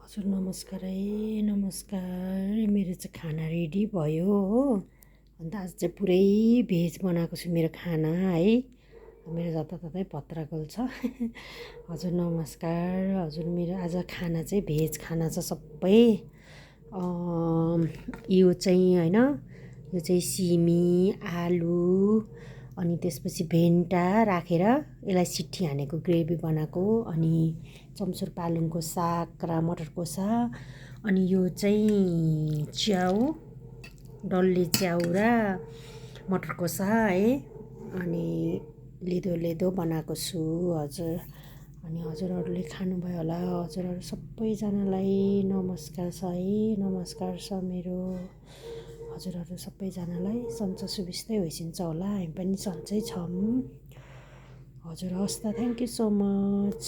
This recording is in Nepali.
हजुर नमस्कार है नमस्कार। मेरो चाहिँ खाना रेडी भयो हो। अन्त आज चाहिँ पुरै भेज बनाएको छु मेरो खाना है। मेरो जताततै पत्रा गल्छ। हजुर नमस्कार। हजुर मेरो आज खाना चाहिँ भेज खाना छ सबै। यो चाहिँ होइन, यो चाहिँ सिमी आलु अनि त्यसपछि भेन्टा राखेर यसलाई सिट्ठी हानेको ग्रेभी बनाएको। अनि चम्सुर पालुङको साग र मटरको साग। अनि यो चाहिँ च्याउ, डल्ले च्याउ र मटरको साग है। अनि लेदो लेदो बनाएको छु हजुर। अनि हजुरहरूले खानुभयो होला। हजुरहरू सबैजनालाई नमस्कार छ है, नमस्कार छ मेरो। हजुरहरू सबैजनालाई सन्चो सुबिस्तै होइसिन्छ होला। हामी पनि सन्चै छौँ हजुर। हस् त, थ्याङ्क यू सो मच।